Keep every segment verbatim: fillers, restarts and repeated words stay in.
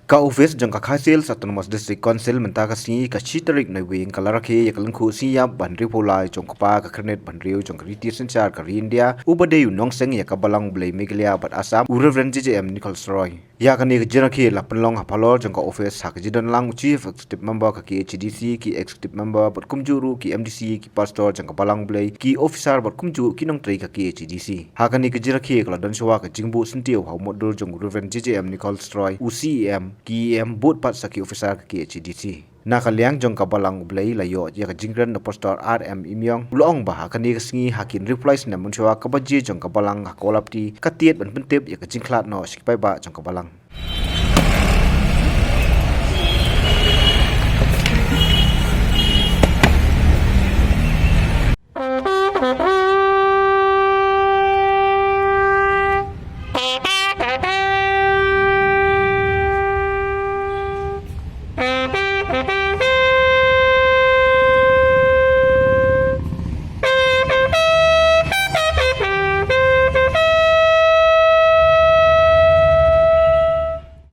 Ka office jong ka Khasi Hills Autonomous District Council mynta ka sngi ka shi tarik Naiwieng ka la rakhe ïa ka lyngkhuh sngi ïap ba hynriewphew lai jong u kpa ka khyrnit ba hynriew jong ka riti synshar ka ri India, uba dei u nongseng ïa ka Balang U Blei Meghalaya bad Assam, u Reverend J J M Nichols Roy. Ïa kane ka jingrakhe la pynlong ha phalor jong ka office ha ka jingdon lang u Chief Executive Member ka K H A D C, ki Executive Member bad kumjuh ruh ki M D C, ki pastor jong ka Balang U Blei, ki officer bad kumjuh ki nongtrei ka K H A D C. Ha kane ka jingrakhe ka la don shuwa ka jingbuh syntiew ha u mutdur jong u Reverend J J M Nichols Roy, u C E M, ki E M bad pat sa ki officer ka K H A D C. Na ka liang jong ka Balang U Blei la ïoh ïa ka jingkren na u Pastor R M Imyong, u la ong ba ha kane ka sngi ha ki hynriewphew lai snem mynshuwa ka baje jong ka Balang ha Kawlapti ka tied ban pyntip ïa ka jingkhlad noh sha ki paidbah jong ka Balang.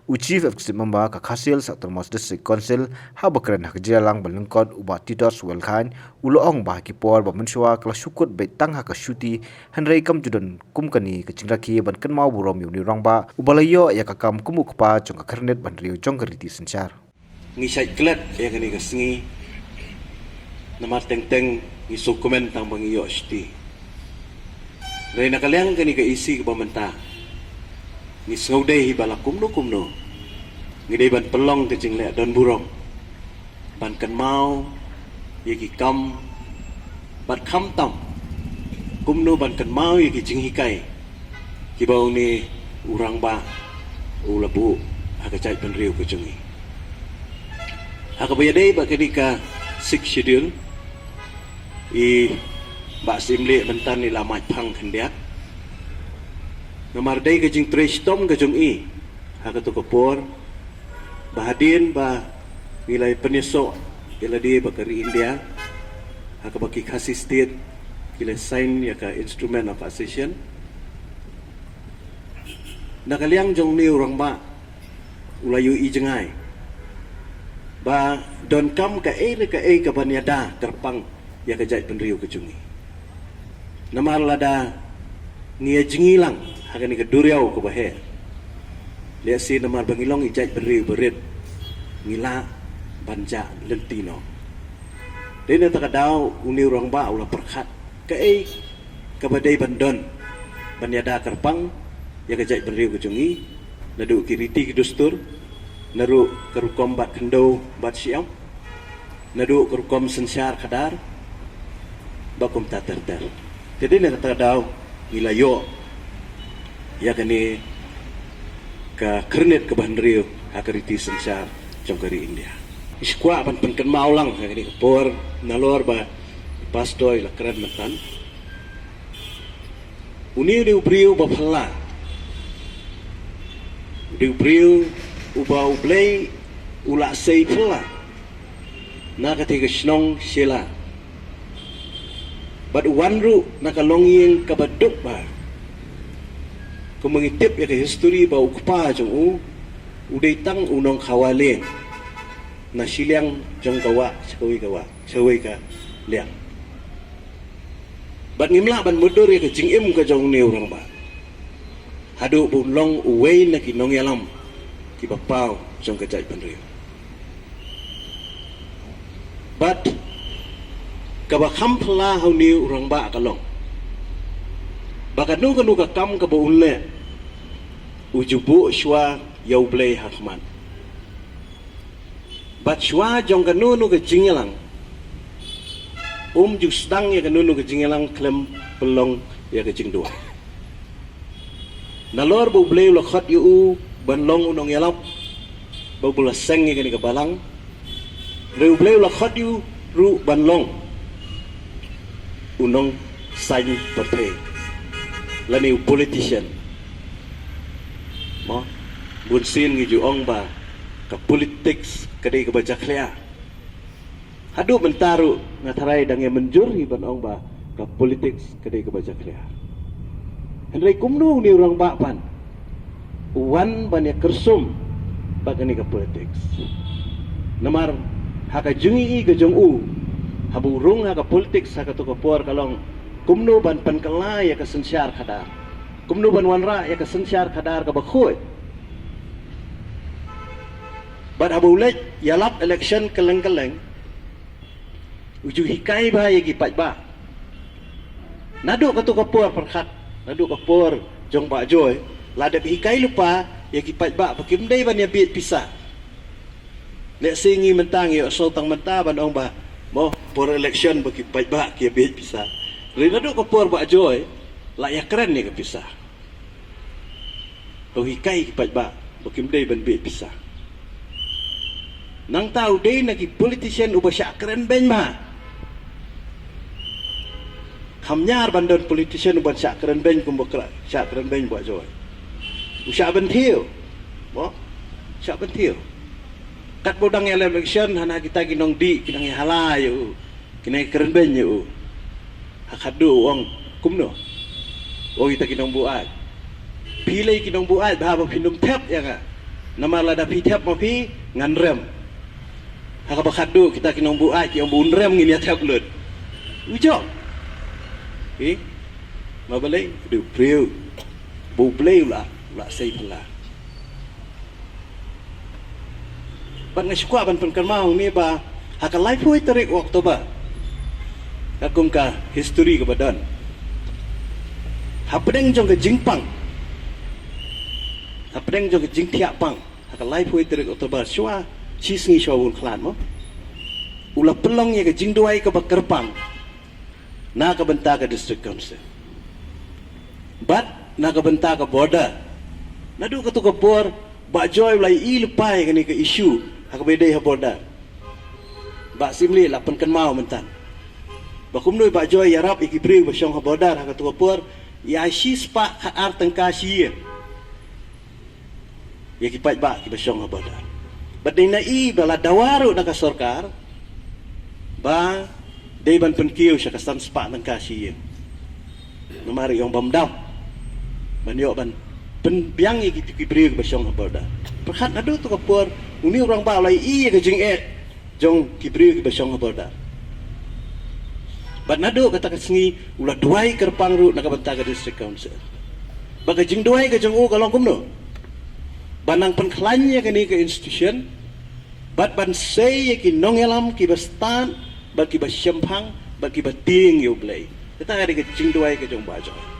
U Chief Executive Member ka Khasi Hills Autonomous District Council haba kren ha ka jingïalang ba lyngkot u Bah Titos Wellkhein, u la ong ba ha ki por ba mynshuwa ka la shu kut beit tang ha ka shuti, hynrei kam ju don kum kane ka jingrakhe ban kynmaw burom ïa une u rangbah uba la ïoh ïa ka kam kum u kpa jong ka khyrnit ba hynriew jong ka riti synshar. Ngi shait klet ïa kane ka sngi, namar teng teng ngi sngewkmen tang ba ngi ïoh shuti. Hynrei na ka liang kane ka E C kaba mynta, ngi sngewdei hi ba la kumno kumno ngi dei ban pynlong ka jingleh don burom ban kynmaw ïa ki kam bad khamtam kumno ban kynmaw ïa ki jinghikai kiba une u rangbah u la buh ha ka jaitbynriew ka jong ngi. Ha kaba ïadei bad kane ka Sixth Schedule, i Bah Syiemlieh mynta i la mait phang khyndiat. Namar dei ka jingtrei shitom ka jong i ha kato ka por, ba hadien ba ngi la pynïasoh ïa lade bad ka ri India, ha kaba ki Khasi State ki la sign ïa ka Instrument of Accession. Na ka liang jong une u rangbah u la ïohi jngai ba donkam kaei re kaei kaban ïada kyrpang ïa ka jaitbynriew ka jong ngi. Namar lada ngi ïa jngi lang ha kane ka duriaw kaba heh, lehse namar ba ngi long i jaitbynriew barit, ngi lah ban jah lynti noh. Dei na kata ka daw une u rangbah u la pyrkhat kaei kaba dei ban don ban ïada kyrpang ïa ka jaitbynriew ka jong ngi, naduh ki riti ki dustur, naduh ka rukom bat khyndew bat shyiap, naduh ka rukom synshar khadar, bad kumta ter ter. Te dei na kata ka daw ngi la ïoh ïa kane ka khyrnit kaba hynriew ha ka riti synshar jong ka ri India. Ngi sngewkwah ban pynkynmaw lang ha kane ka por nalor ba pastor i la kren mynta. Une u dei u briew ba phylla. U dei u briew uba U Blei u la sei phylla na katei ka shnong Shella. Bad u wan ruh na ka longïing kaba duk bha. Kumba ngi tip ïa ka history ba u kpa jong u u dei tang u nongkhawa lieng na shiliang jong ka wah sha kawei ka wah, sha kawei ka liang. Bad ngim lah ban mutdur ïa ka jingim ka jong une u rangbah haduh ba un long uwei na ki nongïalam kiba paw jong ka jaitbynriew. Bad kaba kham phylla ha une u rangbah ka long ba kano kano ka kam kaba un leh, u ju buh shuwa ïa U Blei ha khmat. Bad shuwa jong kano kano ka jingïalang, um ju sdang ïa kano kano ka jingïalang khlem pynlong ïa ka jingduwai. Nalor ba U Blei u la khot ïa u ban long u nongïalam, ba u la seng ïa kane ka balang, hynrei U Blei u la khot ïa u ruh ban long u nongsaiñ pyrthei lane u politician. Mo, bunsien ngi ju ong ba ka politics ka dei kaba jakhlia. Haduh mynta ruh nga tharai dang ïa mynjur hi ban ong ba ka politics ka dei kaba jakhlia. Hynrei kumno une u rangbah pan u wan ban ïa kyrsum Ba kane ka politics. Namar ha ka jingïohi ka jong u, haba u rung ha ka politics ha kato ka por ka long kumno ban pynkylla ïa ka synshar khadar, kumno ban wanrah ïa ka synshar khadar kaba khuid. Bad haba u leit ïalap election kylleng kylleng, u ju hikai bha ïa ki paidbah. Naduh kato ka por pyrkhat, naduh ka por jong Bah Joy, la dep hikai lypa ïa ki paidbah ba kim dei ban ïa bieit pisa. Lehse ngi mynta ngi ïohsngew tang mynta ban ong ba, mo, por election ba ki paidbah ki ïa bieit pisa. Hynrei naduh ka por Bah Joy la ïa kren ïa ka pisa. U hikai ki paidbah ba kim dei ban bieit pisa. Nangta u dei na ki politician uba shah kren beiñ bha. Kham ñiar ban don politician uban shah kren beiñ kumba kra-, shah kren beiñ Bah Joy. U shah bynthiew. Mo? Shah bynthiew. Katba u dang ïalap election, hana kita ki nongdih ki dang ïahala ïa u, ki nang kren beiñ ïa u. Ha khadduh u ong kumno? U ong, kita ki nongbuaid, phi lei ki nongbuaid, bha ba phin ym thep ïa nga. Namar lada phi thep ma phi, ngan rem. Ha kaba khadduh kita ki nongbuaid ki ong ba un rem, ngin ïa thep lut. U jop. Phi? Ma balei? Dei u briew ba U Blei u la, u la sei phylla. Bad nga sngewkwah ban pynkynmaw hangne ba ha ka laiphew tarik u October, katkum ka history kaba don, hapdeng jong ka jingpang, hapdeng jong ka jingthiah pang, ha ka laiphew tarik October, shuwa shi sngi shuwa ban khlad, mo, u la pynlong ïa ka jingduwai kaba kyrpang na ka bynta ka District Council bad na ka bynta ka border. Naduh kato ka por Bah Joy u la ïohi lypa ïa kane ka issue ha kaba ïadei ha border. Bah Syiemlieh la pynkynmaw mynta ba kumno Bah Joy ïarap ïa ki briew ba shong ha border ha kato ka por, ïa shispah khatar tyngka shi ïing ïa ki paidbah kiba shong ha border. Bad dei na i ba la dawa ruh na ka sorkar ba dei ban pynkiew sha ka san spah tyngka shi ïing. Namar i ong bym dap ban ïoh ban pynbiang ïa ki, ki briew kiba shong ha border. Pyrkhat naduh kato ka por une u rangbah u la ïohi ïa ka jingeh jong ki briew kiba shong ha border. Bad naduh kata ka sngi u la duwai kyrpang ruh na ka bynta ka District Council. Bad ka jingduwai ka jong u ka long kumno? Ban nang pynkhlaiñ ïa kane ka institution bad ban sei ïa ki nongïalam kiba stad bad kiba shemphang bad kiba tieng ïa U Blei. Kata ka dei ka jingduwai ka jong Bah Joy.